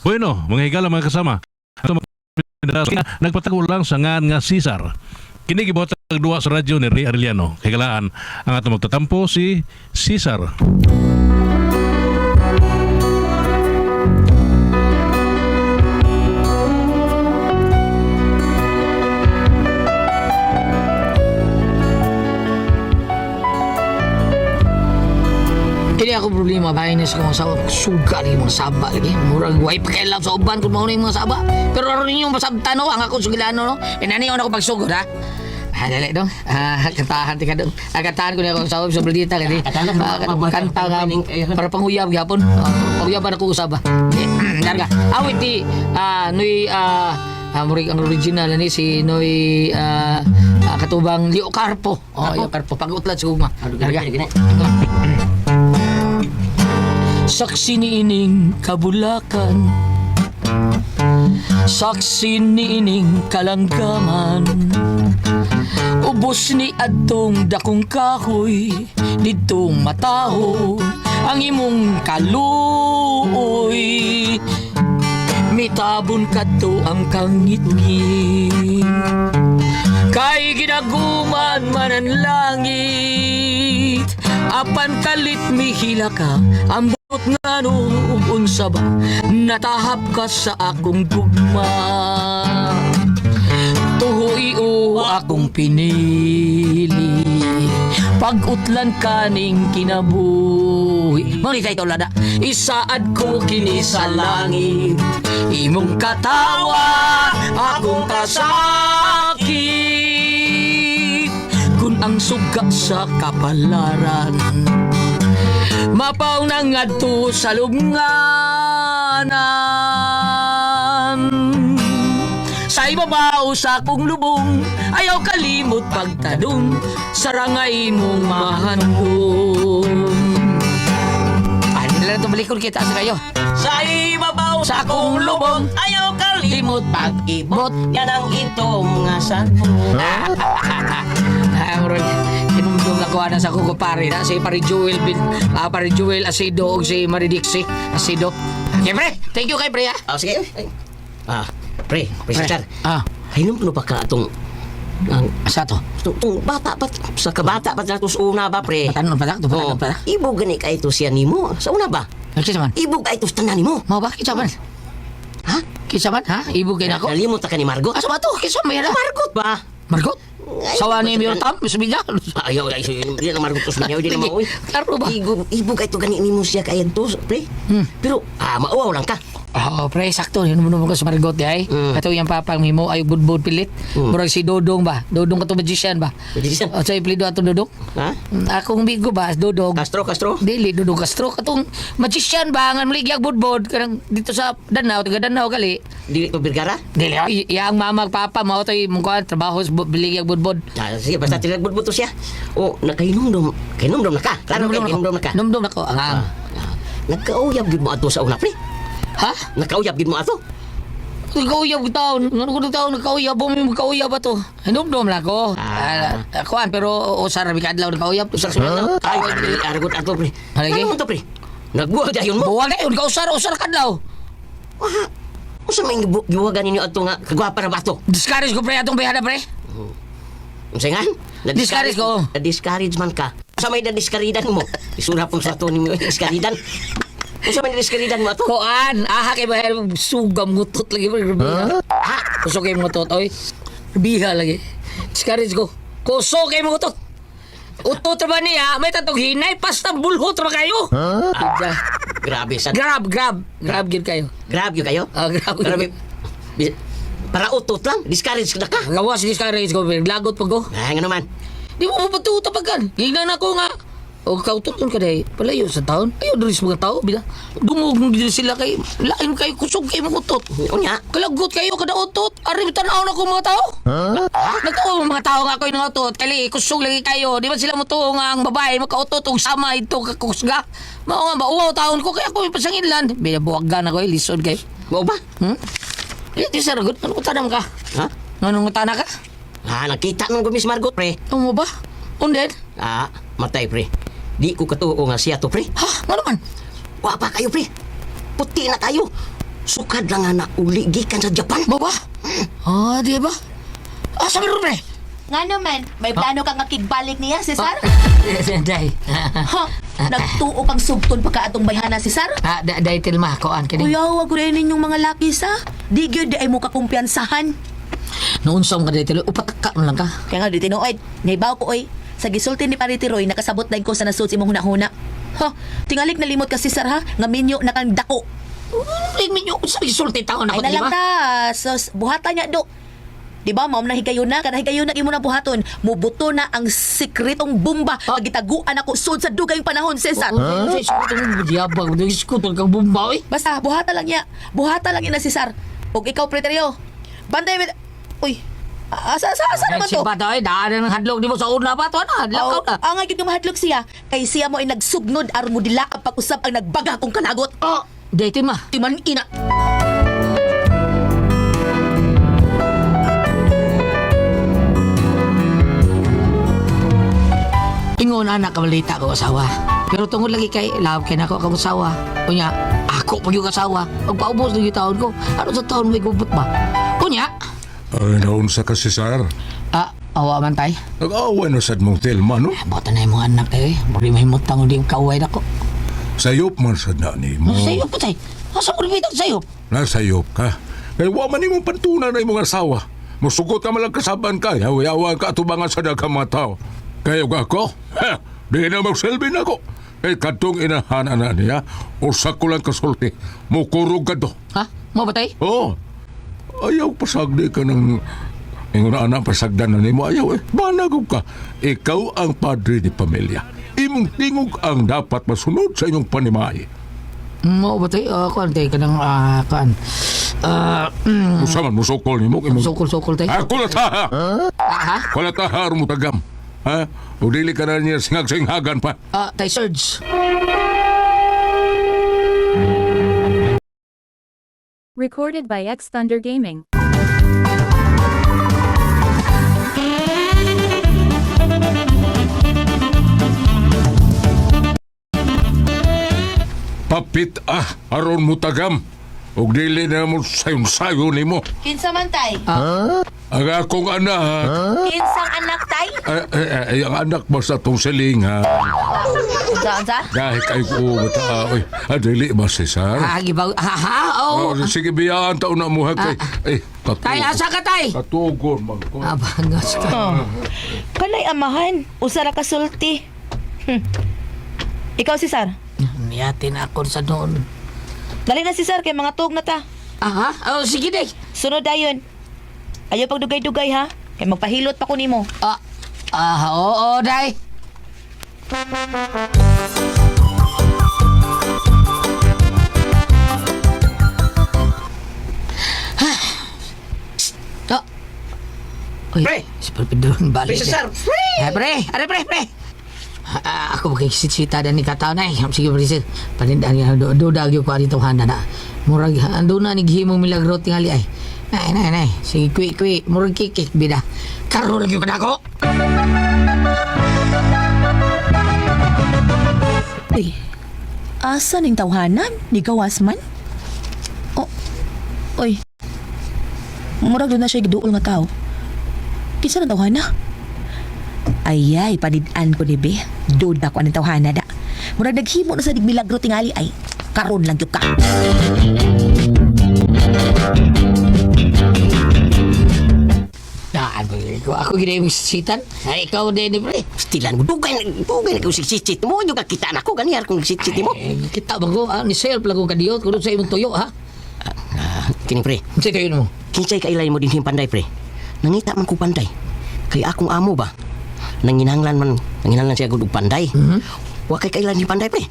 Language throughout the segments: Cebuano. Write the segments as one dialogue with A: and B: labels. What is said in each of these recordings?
A: Bueno, mga higala, mga kasama. Nagpatago lang sa ngan nga Cesar. Kini gibuhatag duwa sa radyo ni Ray Arellano. Higalaan ang atong magtatampo si Cesar.
B: Kini ako problema bahay na sa kong asawa. Suga lagi mga saba lagi. Murag way pakialam sa uban kung mauna yung mga saba. Pero aron ninyo masabtan no, ang ako sugilano no. Inani ako pagsugod ha. Ah, dali dong. Ah, kantahan tika dong. Ah, kantahan ko niya akong asawa sa baldita kani. Ah, kanta nga para panguyab gyapon. Ah, panguyaban ako usab ba. Larga. Awit di ah noy ah ah, murig ang original ni si Noy ah, ah, katubang Leo Carpo. Oh, Leo Carpo pag-utlad sa gugma. Larga. Saksi niining kabulakan, saksi niining kalanggaman. Ubos ni adtong dakong kahoy, didtong mataho ang imong kaluoy. Mitabon kadto ang kangitngit, kay ginaguman man ang langit. Apan kalit mihila ka, ambot nga no ug unsa ba, natahap ka sa akong gugma. Tuhoy o akong pinili, pag-utlan kaning kinabuhi. Mao ni kay lada. Isaad ko kini sa langit, imong katawa, akong kasakit. Kun ang suga sa kapalaran mapaw na ngadto sa lubnganan, sa ibabaw sa akong lubong, ayaw kalimot pagtanong sa rangay mong mahandong. Ano nila na tumalikod kita sa kayo?
C: Sa ibabaw
B: Sa akong lubong,
C: ayaw kalimot
B: limot pag-ibot.
C: Yan ang itong nga salmo.
B: Ah, murag hinumdum na kuha na sa kuko pare na si pare Joel bin ah, pare Joel Asido og si Maridixie Asido. Okay, pre. Thank you kay pre ah.
C: Ah, sige. Ay. Ah, pre, pre, Cesar.
B: Ah,
C: Hinum no pa ka atong ang
B: asa to?
C: itong bata pa sa kabata pa nato sa una ba, pre?
B: Patanon pa ta,
C: Oh,
B: patanon pa ta.
C: ibog gani kay ito siya nimo sa una ba?
B: Kinsa man?
C: Ibog kay ito sa tanan nimo.
B: Mao ba kinsa man?
C: Ha?
B: Kinsa man ha? Ibog kay nako.
C: Nalimot ta ka ni Margot.
B: Asa ba to? Kinsa man yan?
C: Margot ba?
B: Margot?
C: Ay,
B: Sawa ni
C: Margot.
B: Mayor Tam, Bismillah.
C: Ayaw, ay, di na Margot us niya, di na maoy.
B: Klaro ba?
C: Ibog, ibog kay ito gani nimo siya kay ito, pre. Pero ah, mauaw lang ka.
B: Oh, pre, sakto. Hinumdum ko sa Margot, di ay. Ato yung papang himo ay budbud pilit. Murag si Dodong ba? Dodong ka to magician ba?
C: Magician.
B: O, sa iplido atong Dodong?
C: Ha?
B: Akong bigo ba, Dodong.
C: Castro, Castro.
B: Dili, Dodong Castro. Katong magician ba? Nga maligyag budbud. Kanang dito sa Danao, taga Danao gali.
C: Dili to Vergara?
B: Dili, ay, iyang mama, papa, mao to'y mungkuhan, trabaho sa biligyag budbud.
C: Ah, sige, basta tinagbudbud to siya. O, nakahinumdum. Kahinumdum na ka. Klaro kay hinumdum na ka.
B: Numdum na ko. Ang, ang.
C: Nagkauyab gid mo ato sa una, pre.
B: Ha?
C: Nakauyab gid mo ato.
B: Nagkauyab taon. Ano ko taon nagkauyab? Bumi magkauyab ba to? Hinumdum lang ko. Ah, kuan pero usar rabi kadlaw nagkauyab.
C: Usar sa una. Ay, aragot ato, pre.
B: Haligi.
C: Ano man to, pre? Nagbuwag dayon mo.
B: Buwag na yun, kausar, usar kadlaw.
C: Wah. Usa may gibuwagan ninyo ato nga kagwapa na ba ato?
B: Discourage ko pre atong bayada pre.
C: Unsa nga?
B: Discourage ko.
C: Na-discourage man ka. Usa may na-discouragean mo. Isura pong sa ato ninyo discouragean. Usa may na-discouragean mo ato?
B: Kuan, aha kay bayad sugam ngutot lagi pre. Huh?
C: Ha?
B: Kusog kay ngutot oy. Biha lagi. Discourage ko. Kusog kay ngutot. Utot ra ba niya? May tatong hinay pasta bulhot ra ba kayo? Huh?
C: Grabe sad.
B: Grab, grab. Grab gid kayo.
C: Grabe gyud kayo.
B: Ah, grabe.
C: Grabe. Para utot lang, discourage na ka.
B: Gawas discourage ko, pre. Lagot pag ko.
C: Ay, nga naman.
B: Di mo mapatuto pagkan. Gignan ako nga. O kautot ka dahil palayo sa taon. Ayaw diri sa mga tao bila. Dungog diri sila kay lain kayo kusog kayo mga utot.
C: Unya,
B: Kalagot kayo kada utot. Ari tanaw na ko mga tao. Nagtuo mga tao nga ako'y nga utot. Kali kusog lagi kayo. Di ba sila mo nga ang babae makautot og sama ito kakusga. Mao nga mauwaw taon ko kaya ako ipasanginlan. Binabuwagan ako eh, lisod kayo.
C: Mao ba?
B: Hmm? Di, di sir, good. Anong utanam ka?
C: Ha?
B: Anong utana ka?
C: Ah, nakita nung Miss Margot, pre.
B: Ano mo ba? Unden?
C: Ah, matay, pre. Di ko katuo nga siya to, pre.
B: Ha? Ano man?
C: Wa pa kayo, pre. Puti na kayo. Sukad lang nga na uli gikan sa Japan.
B: Mo ba? Ah, di ba? Ah, sabi ron, pre.
D: Nga naman, may plano ka nga kigbalik niya, Cesar?
B: Day.
D: Ha? Nagtuo kang sugton pa ka atong bayhana, Cesar?
B: Ah, day tilma koan kini.
D: Kuya, wag rin ninyong mga laki sa. Di gyud di ay mo kakumpiyansahan.
B: Noon sa mga day tilma, upat ka man lang ka.
D: Kaya nga, di tinuod. Naibaw ko, oy. Sa gisulti ni Pariti Roy, nakasabot na ko sa nasud sa imong hunahuna. Ha? Tingalik nalimot ka, Cesar, ha? Nga minyo na kang dako.
B: Minyo sa gisulti taon ako
D: Ay na lang
B: di ba?
D: ta. Sos, buhatan niya do. Di ba, ma'am, nahigayon na. Kada higayon na imo na buhaton. Mubuto na ang sikretong bomba.
B: Ah.
D: Oh. Gitaguan ako sud sa dugayng panahon, Cesar.
B: Oh, sa sulti mo diabang, diskutol kang bomba oy.
D: Basta, buhata lang niya. Buhata lang niya na si Sar. Ug ikaw, Preterio. Bantay, uy. Asa, asa, asa naman
B: Si
D: to?
B: Bata oy, daan ng hadlok di mo sa una pa to na, hadlok
D: Oh,
B: ka na.
D: ang gyud nga mahadlok siya. Kay siya mo ay nagsugnod aron mo dila ang pag-usab ang nagbaga kong kanagot.
B: Oh, day tilma.
D: Timan ina.
B: Ingon anak kabalita ko asawa. Pero tungod lagi kay love kay nako akong asawa. Unya, ako pag yung asawa. Pagpaubos ng yung taon ko. Ano sa taon may gubot ba? Unya,
E: Ay, naunsa ka si Sar.
B: ah, awa man tay.
E: Nag-away na sad mong tilma, no?
B: Bata na yung mga anak tayo eh. Muli mahimutang hindi yung kaway na ko.
E: Sayop man sad na ni mo.
B: Sayop po tay. Asa ko rin sayop?
E: Nasayop ka. Kaya wa man imong pantunan na imong asawa. Musugot ka malang kasaban ka. Yaw-yawa ka atubangan sa daghang mga tao. Kaya ug ako, ha, di na magsilbi na ako. Kay kadtong inahanan na niya, usa ko lang kasulti. Mukurog ka do.
B: Ha? Mo ba tay?
E: Oo. Ayaw pasagdi ka ng... Ingon na anak, pasagdan na nimo. Ayaw eh. Banagog ka. Ikaw ang padre ni pamilya. Imong tingog ang dapat masunod sa inyong panimay.
B: Mo ba tay? Ah, kuan tay kanang ah kuan. Ah,
E: Usa man musukol nimo imong.
B: sukol-sukol tay.
E: Ah, kulata!
B: Ah, ha?
E: Kulata harum mo tagam. Ha? O dili ka na niya singag-singhagan pa.
B: Ah, tay Surge.
F: Recorded by X Thunder Gaming.
E: Papit ah, aron mo tagam. O dili na mo sayon-sayon nimo.
D: Kinsa man tay?
E: Ang akong anak,
D: Kinsang anak tay?
E: ay, ay, ay, ang anak ba sa tong silingan?
D: Unsa unsa?
E: Dahil kay ko bata, oy, ah, dili ba si Sar?
B: Ah, gibaw. Ha ha? Oh.
E: Oh, sige biyaan taon na mo ha kay. Eh,
B: Tay asa ka tay?
E: Katugon man ko.
B: Ah, bangas ka.
D: Kanay amahan, usa ra ka sulti. Ikaw si Sar.
B: Niyatin ako sa noon.
D: Dali na si Sar kay mga tuog na ta.
B: Aha, oh, sige day.
D: Sunod dayon. Ayaw pagdugay-dugay ha. Kay magpahilot pa ko nimo.
B: Ah, ah, oo, day. Ah. Uy,
C: Pre!
B: Si Pedro balik.
C: Pre, Cesar, pre!
B: Eh, pre! Are, pre, pre! Ah, ako makikisita ni kataw na eh. Sige, pre, sir. Panindan niya. Dudag yung kwa dito handa na. Murag, ando na, naghimong milagro tingali ay. Nay, nay, nay. Sige, kwi, kwi. Murag kikik, bida. Karoon lagi ko na ako.
D: Uy, asa ning tawhanan? Ni gawas man? Oh, uy. Murag doon na siya giduol nga tao. Kinsa na tawhana? Ayay, panid-an ko ni be. Doon ako anong tawhana da. Murag naghimo na sa digmilagro tingali ay. Karon lang gyud ka.
B: Daan ba ko? Ako gina yung sitan. Ay, ikaw din, pre.
C: Stilan mo, dugay na, dugay na kung sigsitsit mo. Yung kakita na ko, ganyan kung sigsitsit mo.
B: Eh, kita ba ko? Ah, ni self lang ko kadiyot. Kuno sa imong tuyo, ha?
C: Ah, kini pre,
B: Sa tuyo mo.
C: kinsay kailay mo din hing panday pre. Nangita man ko panday. Kay akong amo ba? Nanginahanglan man, nanginahanglan siya gud og panday. Wa kay kailan yung panday pre.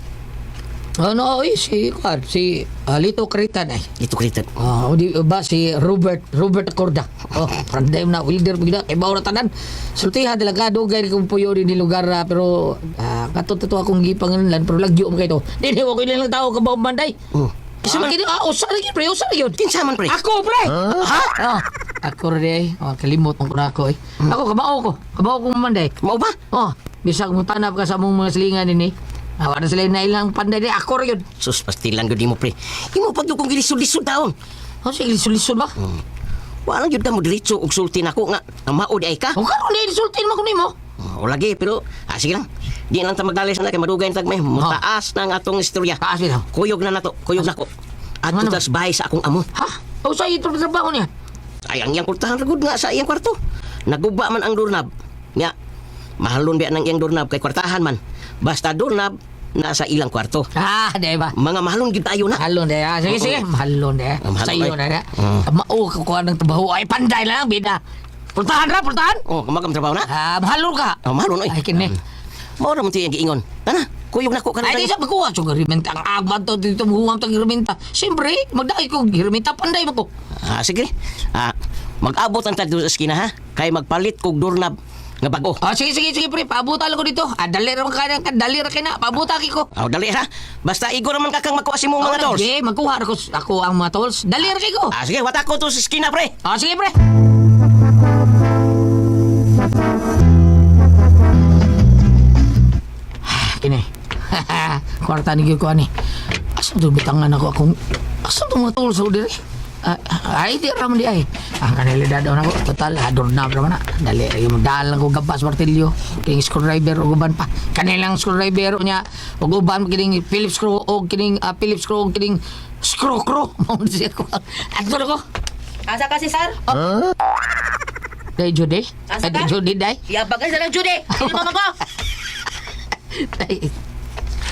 B: Ano, oy, si, kuan, si Lito Caritan, ay.
C: Ito kritan.
B: Ah, o di ba si Robert Robert Acorda. Oh, prandem na welder bigla kay bawo na tanan. Sultihan talaga dugay kung puyo din ni lugar ah, pero ah, kato to akong gipanganlan pero lagyo mo kay to. Dili ko ilang tao ka ba manday.
C: Oh.
B: Isa man kini ah usa lagi pre, usa lagi yun.
C: Kinsa man pre?
B: Ako pre. Ha? Oh, ako rin eh. Oh, kalimot ko na ako eh. Ako kabao ko. Kabao ko manday.
C: Mao ba?
B: Oh, bisag mo tanap ka sa mong mga silingan nini. Awa na sila na ilang panday di ako ra yun.
C: Sus, pastilan gud nimo pre. Imo pag kong gilisod-lisod taon.
B: Oh, sige, lisod-lisod ba?
C: Wala gyud ka mo diretso og sulti nako nga nga mao di ay ka.
B: O karon di sultin mo ko nimo.
C: O lagi pero sige lang. Di lang ta magdalis na kay madugay na tag may mataas na ang atong istorya.
B: Taas bitaw.
C: Kuyog na nato, kuyog nako. Adto
B: Ano?
C: tas bahay sa akong amo.
B: Ha? O sa ito trabaho niya?
C: Ay ang iyang kurtahan ra gud nga sa iyang kwarto. Naguba man ang doorknob. Nya mahalon biya nang iyang doorknob kay kwartahan man. Basta doorknob nasa ilang kwarto.
B: Ah, di ba?
C: Mga mahalon gyud tayo na.
B: Mahalon di ah. Sige,
C: Oo.
B: sige. Mahalon di.
C: Ah, mahalon,
B: Sa iyo
C: ay.
B: na di. Mao ka kuha ng trabaho. Ay, panday na lang, bida. Pultahan ra, pultahan.
C: Oh, kamagam trabaho na.
B: Ah, mahalon ka.
C: Oh, mahalon oy.
B: Ay, kini.
C: Mao ra man ti iyang giingon. Tana, kuyog nako karon.
B: Ay, di sa pagkuha. So, hirminta. Ang agad to dito, muhuwam tong hirminta. Siyempre, magdai ko, hirminta, panday mo ko.
C: Ah, sige. Ah, mag-abot ang tag sa eskina ha. Kay magpalit kog doorknob nga bag-o.
B: Ah, sige, sige, sige, pre. Paabutan lang ko dito. Ah, dali ra man ka, dali ra kay na. Paabutan ko.
C: Aw, dali ha. Basta igo raman ka kang makuha si mong mga tools.
B: Sige, magkuha ra ko ako ang mga tools. Dali ra kay ko.
C: Ah, sige, wata ko to sa eskina, pre.
B: Ah, sige, pre. Ah, kini. Kwarta ni gyud ko ani. Asa to bitangan ako akong asa to mga tools ko diri? Ah, ay di ra man di ay. Ang kanila dadon ako total adorna ra man na. Dali ay mo dal lang ko gabas martilyo, kining screwdriver ug uban pa. Kanilang screwdriver unya ug uban kining Phillips screw og kining Phillips screw og kining screw screw. Mao na siya ko. Adto na ko.
D: Asa ka, Cesar?
B: Dai Judy.
D: Asa
B: Ay,
D: ka?
B: Judy dai.
D: Yabag ka sa lang, Judy! Sino mama ko?
B: Dai.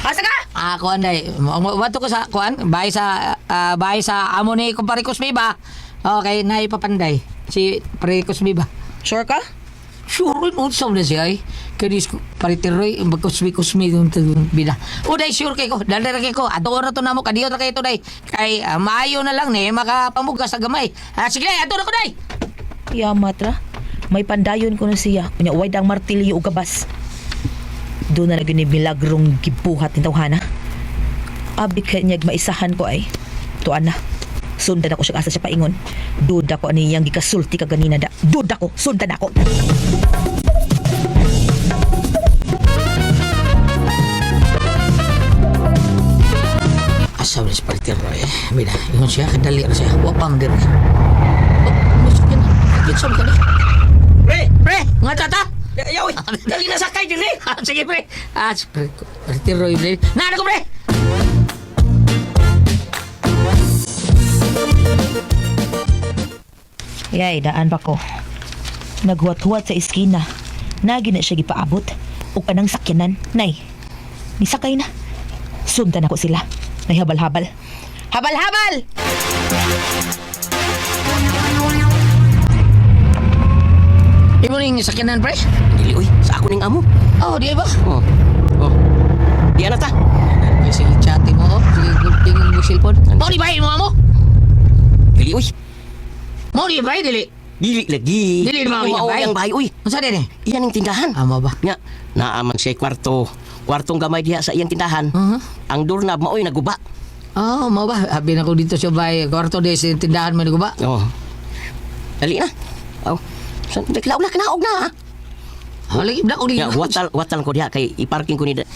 D: Asa ka?
B: Ah, kuan dai. Wato ko sa kuan, bahay sa amo ni kumpare Cosme ba? Okay, naipapanday. Si Pare Cosme ba?
D: Sure ka?
B: Sure, unsa man na siya ay. Kani Pare Tiroy, Cosme Cosme yung bida. O dai sure kay ko, dali ra kay ko. Ato ra to namo kadiyo ra kay to dai. Kay maayo na lang ni makapamugas sa gamay. Ah, sige dai, ato ra ko dai.
D: Yamat ra. May pandayon ko na siya. Kunya uway ang martilyo ug gabas. Doon na lagi ni milagrong gibuhat ni tawhana. Abi kay niyag maisahan ko ay. Tuan na. Sundan ako siya asa siya paingon. Duda ko ani iyang gikasulti ka ganina da. Duda ko, sundan ako.
B: Asa man si Pare Tiroy? Bida, ingon siya kadali ra siya. Wa pa man diri. Oh, masuk na. Kitsom ka ni.
C: Pre,
B: Pre, nga tata.
C: yaw, dali na sakay dili.
B: Ah, sige, pre. Ah, si pre. Pre Tiroy, pre. Naano ko, pre?
D: Yay, daan pa ko. Naghuwat-huwat sa iskina. Nagi na siya gipaabot. O kanang sakyanan. Nay, nisakay na. Sundan ako sila. Nay habal-habal. Habal-habal!
B: Imo ning sakyanan, pre?
C: Dili oy, sa ako ning amo.
B: Oh, di ba?
C: Oh. Oh. Di ana ta.
B: Ay, sige, chatting mo, oh. Sige, tingin mo cellphone. Mo di ba mo amo?
C: Dili oy.
B: Mo di ba dili?
C: Dili lagi.
B: Dili na
C: Mao
B: mao
C: ang
B: iyang
C: bahay oy.
B: Unsa din eh?
C: Iyan ang tindahan.
B: Amo ba?
C: Nga, naaman siya kwarto. Kwartong gamay diha sa iyang tindahan.
B: Mhm.
C: Ang doorknob maoy naguba.
B: Oh, mo ba? Abi na ko dito sa bay. Kwarto di sa tindahan mo ni ko ba?
C: Oh. Dali na. Oh. Sa naklaw na kanaog na. ah.
B: Oh, lagi bla ko
C: Nga
B: dito.
C: watal watal ko diha kay i-parking ko ni
B: Parking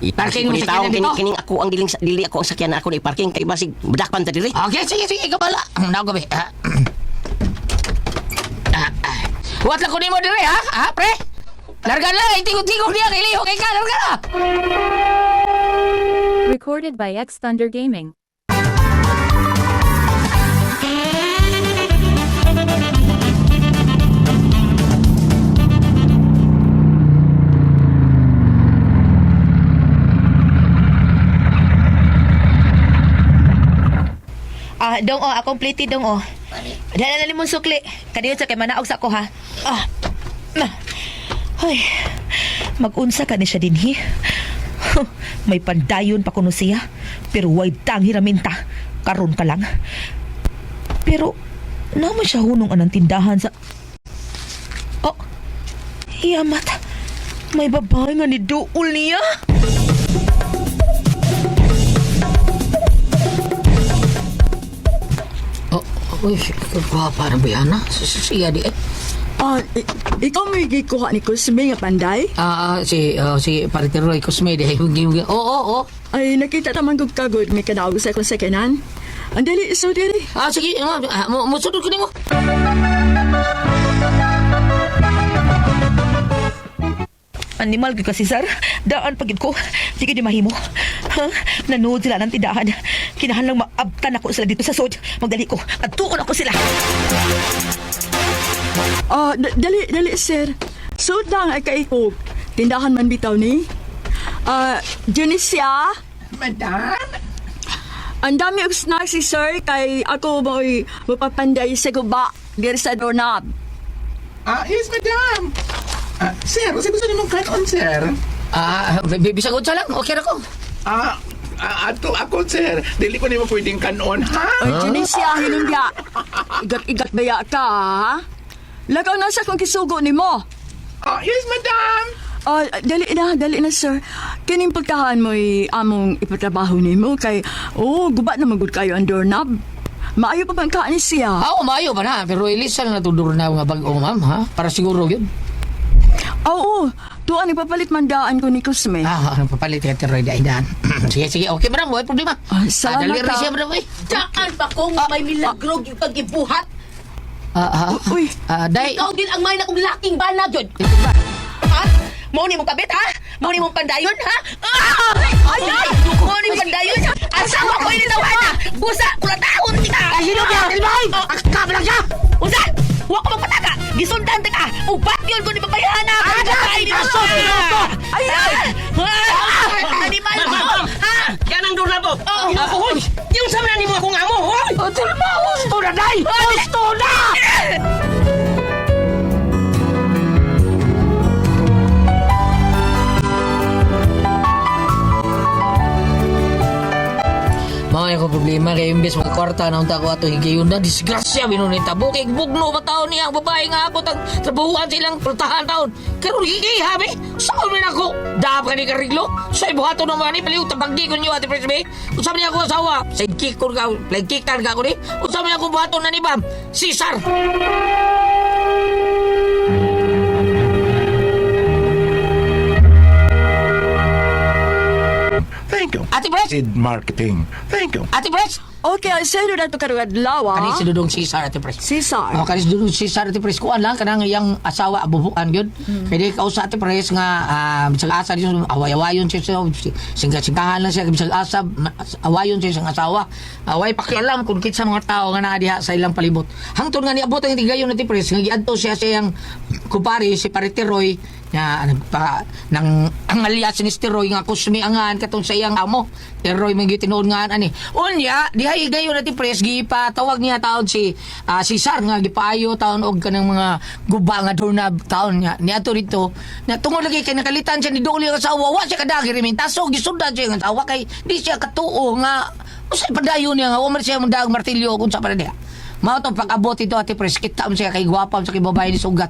C: i-parking ko
B: mo
C: ni
B: sa
C: taong
B: sakyanan
C: kini,
B: dito?
C: kining ako ang diling dili ako ang sakyanan ako ni i-parking kay basig badakpan ta diri.
B: Okay, sige, sige, ikaw bala. Naog gabi. Ah. Ah, ah. Wat lang ko nimo dire ha? Ha, pre? Larga na, itingog-tingog niya kay Leo kay ka, larga na.
F: Recorded by X Thunder Gaming.
D: Ah, dong oh, akong plate dong oh. Dala na nimong sukli. Kadiyo sa kay manaog sa ko ha. Ah. Ma. Ay. Magunsa ka ni siya dinhi. Huh, may pandayon pa kuno siya, pero way tang hiraminta. Karon pa lang. Pero naman siya hunong anang tindahan sa. Oh. Hiyamat. May babae nga ni Duol niya.
B: Oh, uy, gwapa na ba yan, ha? Siya di eh.
G: Ah, ikaw may gikuha ni Cosme nga panday?
B: Si Pariteroy Cosme di. Oo, oo, oo.
G: Ay, nakita naman kog kagod may kadaog sa akong sakanan. Ang dali, so dali.
B: Sige, musunod ko nimo.
D: Animal gyud ka, Cesar. Daan pagid ko. Sige di mahimo. Ha? Nanood sila ng tindahan. Kinahanglang maabtan ako sila dito sa sod. Magdali ko. Adtuon ako sila.
G: Ah, dali, dali, sir. Suot lang ay kaikog. Tindahan man bitaw ni. Ah, Junisia?
H: Madam?
G: Ang dami og snacks si sir kay ako mo'y mapapanday sa guba diri sa doorknob.
H: Yes, madam. Sir, kasi gusto niyo mong kanon, sir?
B: Bisag unsa lang. Okay ra ko.
H: Ato ako, sir. Dili ko nimo pwedeng kanon, ha?
G: Oy, Junisia, hinumya. Igat-igat baya ka, ha? Lagaw na sa kong kisugo nimo.
H: Yes, madam.
G: Ah, dali na, dali na, sir. Kining pagtahan mo'y among ipatrabaho nimo kay, oh, guba na magud kayo ang doorknob. Maayo pa man ka ni siya.
B: Maayo pa na. Pero ilisa na natuduro na nga bag-o, ma'am, ha? Para siguro yun.
G: Oo, tuan ipapalit man daan ko ni Cosme.
B: Ano papalit ka, Teroy, daan. Sige, sige. Okay, madam. Wala problema.
G: Salamat,
B: Dali rin
G: ah.
B: siya, madam. Eh.
I: Daan pa kung may milagro yung pag-ibuhat.
G: Uy,
B: Day.
I: Ikaw din ang may na kong laking bana, Jod. Ha? Mao ni mong kabit, ha? Mao ni mong pandayon, ha? Ah! Ay, ay! Mao ni mong pandayon? Asawa ko ini tawana! Busa, kulatahon kita!
B: Ay, sino ba? Tilbay! Akap lang siya!
I: Usa! Wa ko magpataka! Gisundan ta ka! Ubat yun ko ni pabayhana! Ay,
B: Aso, piloto!
I: Ay, ay! Animal mo! Ha?
C: Yan ang doorknob oh. Ako hoy. Yung sa man nimo akong amo hoy.
B: Tilba, gusto na, day! Gusto na! Mga ko problema kay imbes mga kwarta na unta ko ato higayon na disgrasya binunay tabo kay bugno ba taon niya ang babae nga ako tag trabahuan silang pultahan taon karon gigiha be saan man ako dahap ka ni kariglo sa ibuhaton ng mga ni paliw tabagdi ko ninyo ate Pres be usap niya ako asawa sidekick ko ka playkick-tan ka ko ni usap niya ako buhaton na ni Bam Cesar.
H: Thank you.
B: Ate Pres.
H: Sid Marketing. Thank you.
B: Ate Pres.
G: Okay, sino na ito karong adlaw, ah?
B: Kani si Dudong Cesar, Ate Pres.
G: Cesar.
B: Oh, kani si Dudong Cesar, Ate Pres. Kuan lang kanang iyang asawa abubuan gyud. Kay di kausa Ate Pres nga bisag asa diyo away-awayon siya siya singka-singkahan lang siya bisag asa awayon siya siyang asawa. Away pakialam kung kinsa mga tao nga naa diha sa ilang palibot. Hangtod nga niabot ang tigayon Ate Pres nga giadto siya sa iyang kumpare si Pariteroy nga nagpa nang ang alias ni Steroy nga kusmi angan katong sa iyang amo Teroy man gyud tinuod nga ani unya dihay gayon ati pres gipatawag niya taon si Cesar nga gipaayo taon og kanang mga guba nga doorknob taon niya niadto dito na tungod lagi kay nakalitan siya ni Duli ang asawa wa siya kadagi rimintaso gisundan siya ang asawa kay di siya katuo nga usay padayon niya nga wa man siya mandaag martilyo kung sa pa diha. Mao to pag-abot ito Ate Pres, kita man siya kay gwapa man sa kay babae ni sugat.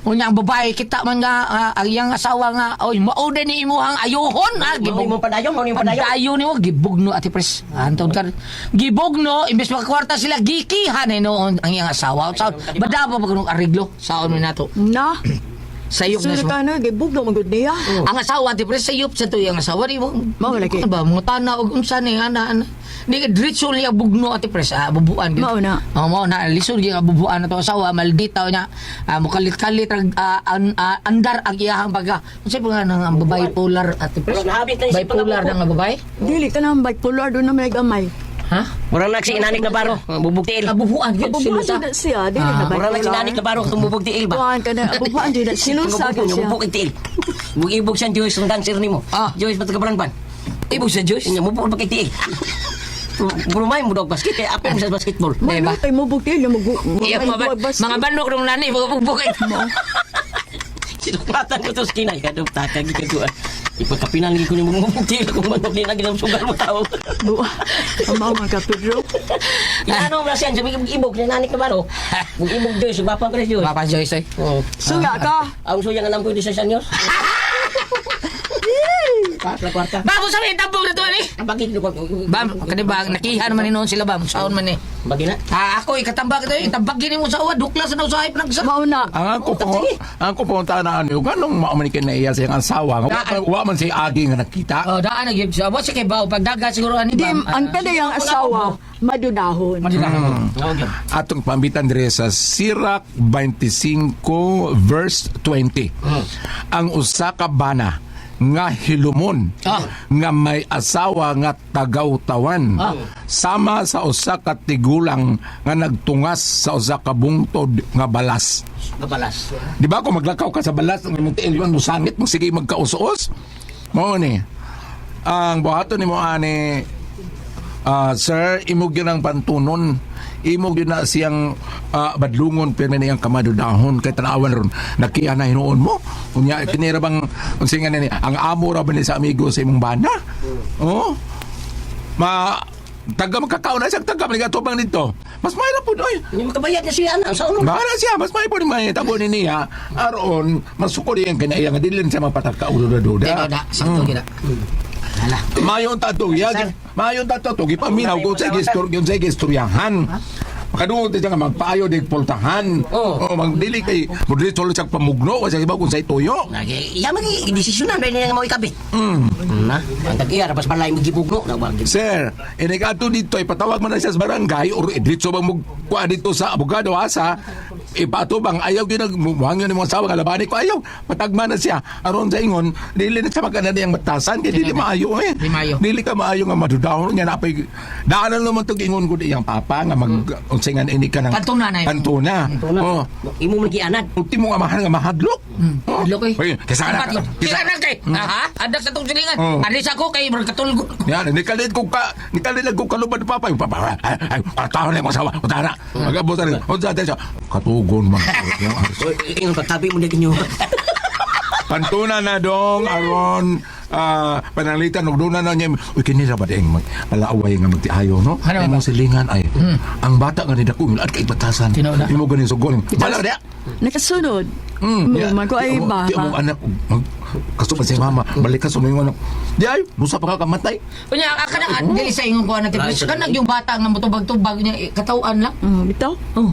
B: Unya ang babae kita man nga ang iyang asawa nga oy mao din ni imuhang ayuhon ah
C: Mao ni mong padayon, mao ni mong padayon.
B: Padayon nimo gibugno Ate Pres. Antod ka gibugno imbes makakwarta sila gikihan eh noon ang iyang asawa. Sa badaba pa kuno ariglo saon mi nato.
G: Na,
B: Sayop na
G: sino
B: siya.
G: ka na, gibugno magud niya.
B: Ang asawa ti Pres sayop sa to iyang asawa di mo.
G: Mao lagi.
B: Ano ba mga tana og unsa ni ana ana. Di ka diretso niya bugno Ate Pres bubuan gyud.
G: Mao na.
B: Oh, mao na lisod gyud nga bubuan na to asawa maldita niya mukalit-kalit rag andar ang iyahang pagka. Unsa pa nga nang ang babae bipolar Ate Pres?
C: Murag nahabit na isip
B: Bipolar na nga babae?
G: Dili ka na bipolar doon na may gamay.
B: Ha?
C: Murag nag si inanik na baro, bubog tiil.
B: Bubuan gyud
G: Abubuan
B: silusa.
G: din na siya, dili na bipolar.
C: Murag nag sinanik na baro itong bubog tiil ba?
G: Kuan ka na, abubuan din na silusa ka siya.
C: Bubog tiil. Bug-ibog siyang Joyce ang dancer nimo. Joyce patagabaran ban.
B: Ibog sa Diyos.
C: Inya mo bug tiil. Brumay mo dog basket eh apel mo sa basketball.
G: Mano kay mo bugtil,
B: Iya, mga banok nung nani, mga bugbog.
C: Sinuklatan ko to sa kinay kadto takag gikaduan. Ipagkapinan lagi ko nimo bubog tiil kung manok ni lagi sugal mo tao.
G: Amaw mga ka Pedro.
C: Inano mo na siya sabi ibog ni nanik na baro. Bug-ibog Joyce bapa pa Joyce.
B: Papa Joyce, eh.
C: Oh.
G: Suya ka.
C: Ang suyang alam ko di sa sanyos. Kwarta.
B: Bam, sa may tambog na to ani.
C: Bagi
B: Bam, kani ba nakiha naman ni noon sila bam, saon man ni.
C: Bagi na.
B: Ah, ako ikatambag ito, itambag gini mo sa uwa, dukla sa nausahay panagsa.
G: Mao na.
E: Ang ako po, ang ako po tanan yo ganong mao man kay naiya sa iyang asawa. Nga wa man siya agi nga nakita.
B: Oh, daan na gyud siya. Wa siya kay bao pagdaga siguro ani
G: Di,
B: bam.
G: ang kaniyang asawa, madunahon.
E: Atong pambitan dire sa Sirach 25 verse 20. Ang usa ka bana nga hilumon nga may asawa nga tagawtawan sama sa usa ka tigulang nga nagtungas sa usa ka bungtod nga balas.
C: Kabalas.
E: Di ba kung maglakaw ka sa balas ang imong tiil yun musangit mo sige magkaus-us. Mao ni. Ang buhaton nimo ani sir, imo gyud ang pantunon. Imo gyud na siyang badlungon pero na iyang kamadudahon kay tan-awan ron. Nakiya na hinuon mo. Unya kini ra bang unsa nga ni ang amo ra ba ni sa amigo sa imong bana? Oh. Ma taga magkakaon na siya taga man dito. Mas may ra pud oy.
C: Hindi makabayad na siya ana sa uno.
E: Bahala siya, mas may po ni may tabo ni niya. Aron, masukod iyang kinaiya nga dili siya mapatagkaududa-duda.
B: Dino da, sakto gid. Hala.
E: Mayon tato, ya. Mayon tato to gipaminaw ko sa gestor, yun sa gestoryahan. Makadungog siya nga magpaayo di pultahan.
C: Oh.
E: Oh, magdili kay mudili tulo siya pamugno wa siya iba kung sa tuyo.
C: Lagi, iya magi desisyonan ba niya nga mo ikabit. Na, ang tag-iya rabas balay mo gibugno na wag.
E: Sir, inikato dito ipatawag man na siya sa barangay or dito bang magkuha dito sa abogado asa ipatubang ayaw gyud nagmuhangyo ni mga asawa nga labani ko ayaw patagma na siya aron sa ingon dili na siya magana niyang batasan kay dili maayo eh
B: Di maayo.
E: Dili ka maayo nga madudahon nga napay daanan naman tog ingon ko iyang papa nga mag unsay nga ini ka ng
B: Pantuna na yun.
E: Pantuna. Oh.
C: Imo man gianad.
E: Ultimo nga amahan nga mahadlok. Oh.
B: Hadlok eh.
E: Oy, kaysa ka na.
B: Hadlok. Kaysa na kay. Aha, adak sa tong silingan.
E: Oh.
B: Alis ako kay katulgo.
E: Yan, nikalid ko ka, nikalid ko kalubad papa, yung papa, ay, ay, tao na yung asawa, utara. Magabot na rin, unsa tayo siya, katugon man.
C: Oy, ingon pagtabi mo na kinyo.
E: Pantuna na dong, aron, pananglitan, ug doon na na niya, uy, kini ra ba ding, mag, palaaway nga magtiayo, no?
B: Ano ba?
E: Imong silingan, ay, ang bata nga nidako, yung kay batasan.
B: Tinaw na.
E: Imo ganin sugol. Bala dia.
G: Nakasunod.
E: Mm,
G: Mm, ko ay
E: Ti
G: ba.
E: among anak, mag, kasuman si mama, balik ka sumingon anak. Di ay, musa pa ka kamatay.
B: Unya ka na dili sa ingon ko na tipis. Kanang yung bata nga motubag-tubag niya eh, katawan lang.
G: Bitaw.
B: Oh.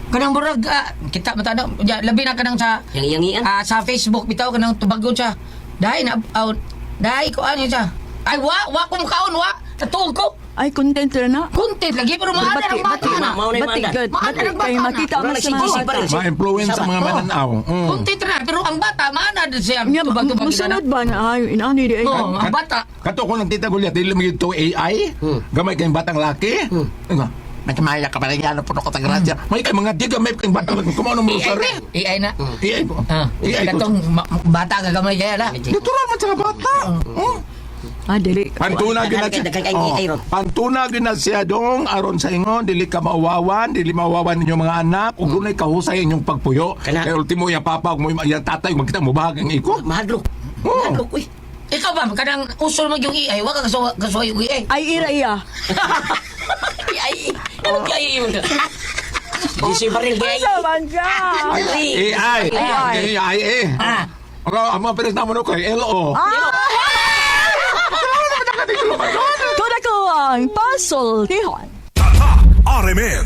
B: Kanang murag kita mata na unya, labi na kanang sa
C: Yang iyangian.
B: Sa Facebook bitaw kanang tubagon siya. Dai na out. Dai ko ano siya. Ay wa wa ko mukaon wa. Tatuog ko.
G: Ay, content ra na.
B: Content lagi pero maana
G: Bati,
B: ang bata
G: bati,
B: na.
C: Mao na yung
G: Bati,
C: maandan.
G: good.
B: Maandan
G: Bati,
B: ang bata
G: kay
B: na.
G: makita
C: Wala
G: man sa mga
C: nagsisisi pa
G: bata.
C: rin.
E: Ma-influence sa mga mananaw. Mm.
B: Content na pero ang bata maana din siya
G: Nga,
B: tubag-tubag
G: musunod ba na ay, inani di ay.
B: Oh, ang bata.
E: Kato ko ng tita Goliath, dili mo ito AI. Gamay kayong batang laki. Nga, Nagkamaya ka pa rin yan, puno ko sa grasya. May kay mga di gamay kayong batang laki. Kumano mo sa rin.
B: AI na.
E: AI po.
B: Ah,
E: AI ko.
B: katong bata gagamay kaya na.
E: Natural man sa bata. Mm.
G: Ah, dili.
E: Pantuna gyud na
C: Daghan
E: siya.
C: kay
E: Oh,
C: AI ron.
E: Pantuna gyud na siya dong aron sa ingon dili ka mauwawan, dili mauwawan inyong mga anak ug dunay kahusay inyong pagpuyo.
C: Kana.
E: Kay ultimo iya papa ug mo iya tatay magkita mo bahag ang iko.
C: Mahadlok.
E: Oh.
C: Mahadlok uy.
B: Ikaw ba kanang uso man yung AI, wa ka kasuwa kasuwa yung AI.
G: Ay, ira iya.
C: Ay, ano kay mo? Di si baril gay.
G: Sa man ka.
E: AI.
G: AI.
E: AI. Eh.
B: Ah.
E: Ang ang mga peres namo no kay LO.
G: Kuda ko ang pasultihan.
J: RMN.